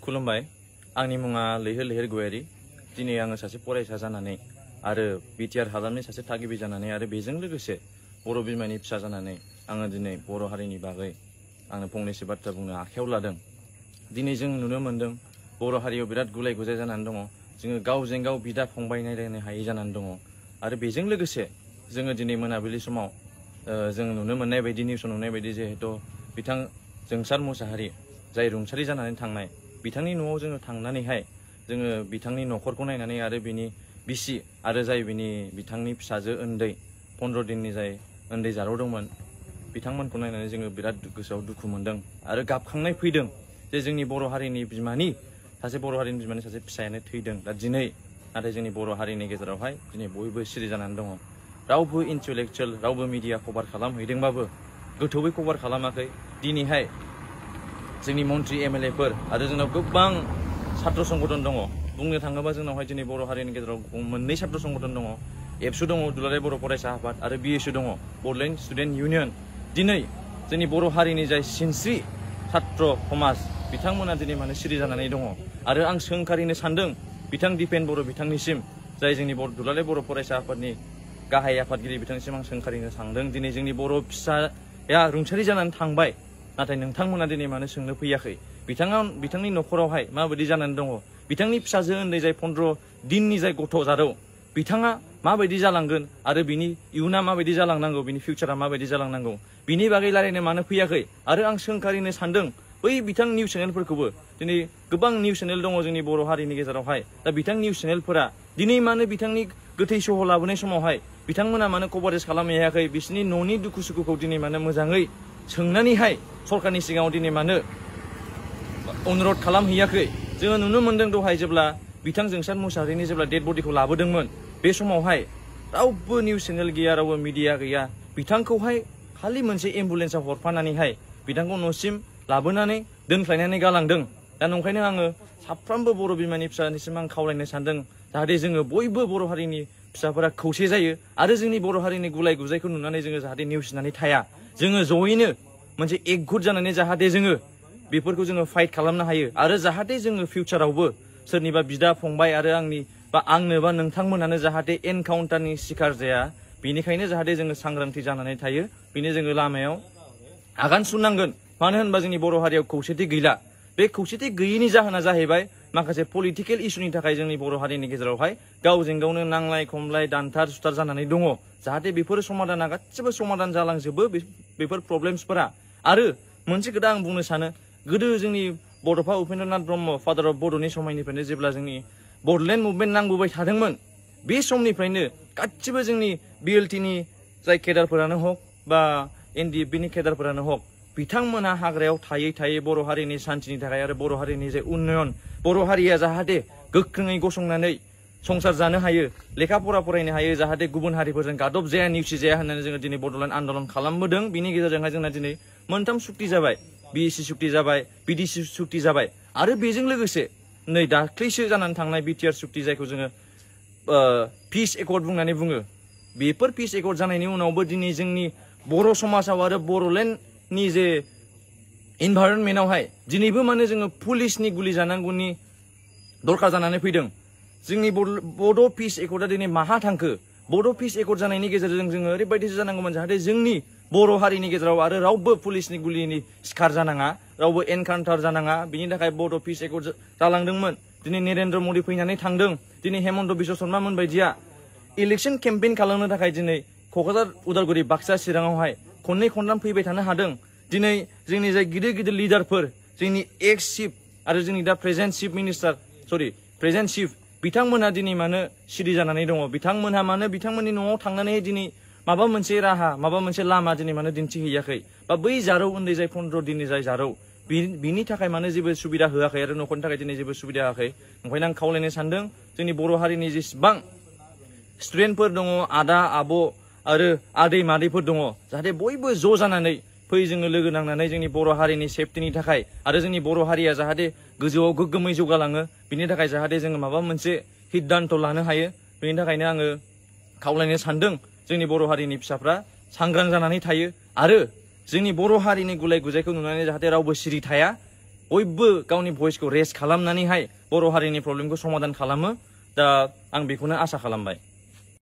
खुलुमबाय आंनि मुङा लैहोर लैहोर गयारी दिनै आङो सासे फरायसा जानानै आरो बिटिआर हालामनि सासे थागिबि जानानै आरो बेजों लोगोसे बर' बिमानि फिसा जानानै आङो दिनै बर' हारिनि बागै आङो फंनैसो बाथ्रा बुंनो आखायाव लादों। दिनै जों नुनो मोन्दों बर' हारियाव बिराद गुलाय गुजाय जानानै दङ। जोङो गावजों गाव बिदा फंबाय नायलायनो हायै जानानै दङ आरो बेजों लोगोसे जोङो दिनै मोनाबिलि समाव जों नुनो मोननाय बायदि निउसाव नुनाय बायदि जिहेतु बिथां जोंसार मुसाहारि जाय रुंसारि जानानै थांनाय बिथांनि न'आव जोङो थांनानैहाय जोङो बिथांनि न'खरखौ नायनानै आरो बिनि बिसि आरो जाय बिथांनि फिसाजो उन्दै 15 दिननि जाय उन्दै जारौ दंमोन बिथांमोनखौ नायनानै जोङो बिराद गोसोआव दुखु मोनदों आरो गाबखांनाय फैदों जे जोंनि बर' हारिनि बिमानि सासे फिसायानो थैदों। दा दिनै नाथाय जोंनि बर' हारिनि गेजेरावहाय दिनै बयबो सिरि जानानै दङ। रावबो इन्टेलेक्चुयेल रावबो मिडिया कभार खालामहैदोंबाबो गोथौयै कभार खालामाखै। दिनैहाय जोंनि मन्त्रि एमएलए फोर आरो जोंनाव गोबां छात्र संगठन दङ। बुंनो थाङोबा जोंनावहाय दिनै बर' हारिनि गेजेराव मोननै छात्र संगठन दङ। एबसु दङ दुलाराय बर' फरायसा आफाद आरो बिएसयु दङ बड'लेण्ड स्टुडेन्ट इउनियन। दिनै जोंनि बर' हारिनि जाय सिनस्रि छात्र समाज बिथांमोना दिनै मानो सिरि जानानै दङ आरो आं सोंखारिनो सानदों बिथां दिपेन बर' बिथांनिसिम जाय जोंनि दुलाराय बर' फरायसा आफादनि गाहाय आफादगिरि बिथांनिसिम आं सोंखारिनो सानदों दिनै जोंनि बर' फिसाया रुंसारि जानानै थांबाय नाथाय नोंथांमोना दिनै मानो सोंनो फैयाखै बिथांनि न'खरावहाय माबायदि जानानै दङ बिथांनि फिसाजो उन्दै जाय 15 दिननि जाय गथ' जारौ बिथाङा माबायदि जालांगोन आरो बिनि इयुना माबायदि जालांनांगौ बिनि फिउचारा माबायदि जालांनांगौ बिनि बागै रायलायनो मानो फैयाखै। आरो आं सोंखारिनो सानदों बै बिथां निउस चेनेलफोरखौबो दिनै गोबां निउस चेनेल दङ जोंनि बर' हारिनि गेजेरावहाय। दा बिथां निउस चेनेलफोरा दिनै मानो बिथांनि गोथै सह लाबोनाय समावहाय बिथांमोना मानो कभारेज खालामहैयाखै बिसोरनि न'नि दुखु सुखुखौ दिनै मानो मोजाङै सोंनानैहाय सरकारनि सिगाङाव दिनै मानो अनुरद खालामहैयाखै। जोङो नुनो मोन्दों दहाय जेब्ला बिथां जोंसार मुसाहारिनि जेब्ला डेड बडिखौ लाबोदोंमोन बे समावहाय रावबो निउस चेनेल गैया रावबो मिडिया गैया बिथांखौहाय खालि मोनसे एम्बुलेन्सआव हरफानानैहाय बिथांखौ न'सिम लाबोनानै दोनख्लायनानै गालांदों। दा नंखायनो आङो साफ्रोमबो बर' बिमानि फिसानिसिम आं खावलायनो सानदों जाहाथे जोङो बयबो बर' हारिनि फिसाफोरा खौसे जायो आरो जोंनि बर' हारिनि गुलाय गुजायखौ नुनानै जोङो जाहाथे नेवसिनानै थाया। जोङो जयैनो मोनसे एकजुट जानानै जाहाथे जोङो बेफोरखौ जोङो फाइट खालामनो हायो आरो जाहाथे जोङो फिउचारावबो सोरनिबा बिदा फंबाय आरो आंनो बा नोंथांमोनानो जाहाथे एनकाउन्टारनि शिकार जाया बेनिखायनो जाहाथे जोङो सांग्रांथि जानानै थायो बेनो जोङो लामायाव आगान सुरनांगोन। मानो होनबा जोंनि बर' हारियाव खौसेथि गैला। बे खौसेथि गैयैनि जाहोना जाहैबाय माखासे पलिटिकेल इस्युनि थाखाय जोंनि बर' हारिनि गेजेरावहाय गावजों गावनो नांलाय खमलाय दानथार सुथार जानानै दङ। जाहाथे बेफोर समाधाना गासिबो समाधान जालांजोबो बेफोर प्रब्लेम्सफोरा। आरो मोनसे खोथा आं बुंनो सानो गोदो जोंनि बड'फा उपेन्द्रनाथ ब्रह्म फादार अफ बड'नि समायनिफ्रायनो जेब्ला जोंनि बड'लेण्ड मुभमेन्ट नांबोबाय थादोंमोन बे समनिफ्रायनो गासिबो जोंनि बिएलटिनि जाय केडारफोरानो हक बा एनडिएफबिनि केडारफोरानो हक बिथांमोना हाग्रायाव थायै थायै बर' हारिनि सान्थिनि थाखाय आरो बर' हारिनि जे उन्नयन बर' हारिया जाहाथे गोख्रोङै गसंनानै संसार जानो हायो लेखा फरा फरायनो हायो जाहाथे गुबुन हारिफोरजों गादब जाया नेवसि जाया होननानै जोङो दिनै बड'लेण्ड आन्दलन खालामबोदों। बिनि गेजेरजोंहाय जोंना दिनै मोनथाम सुक्ति जाबाय बिएसि सुक्ति जाबाय बिडिसि सुक्ति जाबाय आरो बेजों लोगोसे नै दाख्लैसो जानानै थांनाय बिटिआर सुक्ति जायखौ जोङो पिस एकर्ड बुंनानै बुङो। बेफोर पिस एकर्ड जानायनि उनावबो दिनै जोंनि बर' समाजाव आरो बड'लेण्डनि जे इनभाइरनमेन्टआवहाय दिनैबो माने जोङो पुलिसनि गुलि जानांगौनि दरखार जानानै फैदों। जोंनि बड' पिस एकर्डआ दिनै माहा थांखो? बड' पिस एकर्ड जानायनि गेजेरजों जोङो ओरैबायदिसो जानांगौमोन जाहाथे जोंनि बर' हारिनि गेजेराव आरो रावबो पुलिसनि गुलिनि शिकार जानाङा रावबो एनकाउन्टार जानाङा बिनि थाखाय बड' पिस एकर्ड जालांदोंमोन। दिनै नरेन्द्र मदि फैनानै थांदों। दिनै हेमन्त बिश्व शर्मा मोनबायदिया इलेक्सन केम्पेइन खालामनो थाखाय दिनै क'क्राझार उदालगुरि बाक्सा चिराङावहाय खननै खनथाम फैबाय थानो हादों। दिनै जोंनि जाय गिदिर गिदिर लिडारफोर जोंनि एक्स चिफ आरो जोंनि दा प्रेजेन्ट चिफ बिथांमोनहा दिनै मानो सिरि जानानै दङ? बिथांमोनहा मानो बिथांमोननि न'आव थांनानै दिनै माबा मोनसे राहा माबा मोनसे लामा दिनै मानो दिन्थिहैयाखै? बा बै जारौ उन्दै जाय 15 दिननि जाय जारौ बिनि थाखाय मानो जेबो सुबिदा होआखै आरो न'खरनि थाखाय दिनै जेबो सुबिदा होआखै? ओंखायनो आं खावलायनो सानदों जोंनि बर' हारिनि जेसेबां स्टुडेन्टफोर दङ आदा आब' आरो आदै मादैफोर दङ जाहाथे बयबो ज' जानानै फै जोङो लोगो नांनानै जोंनि बर' हारिनि सेफटिनि थाखाय आरो जोंनि बर' हारिया जाहाथे गोजौआव गोग्गोमै जौगालाङो बिनि थाखाय जाहाथे जोङो माबा मोनसे सिद्धान्त लानो हायो। बेनि थाखायनो आङो खावलायनो सानदों जोंनि बर' हारिनि फिसाफ्रा सांग्रां जानानै थायो आरो जोंनि बर' हारिनि गुलाय गुजायखौ नुनानै जाहाथे रावबो सिरि थाया बयबो गावनि भइसखौ रेस खालामनानैहाय बर' हारिनि प्रब्लेमखौ समाधान खालामो दा आं बेखौनो आसा खालामबाय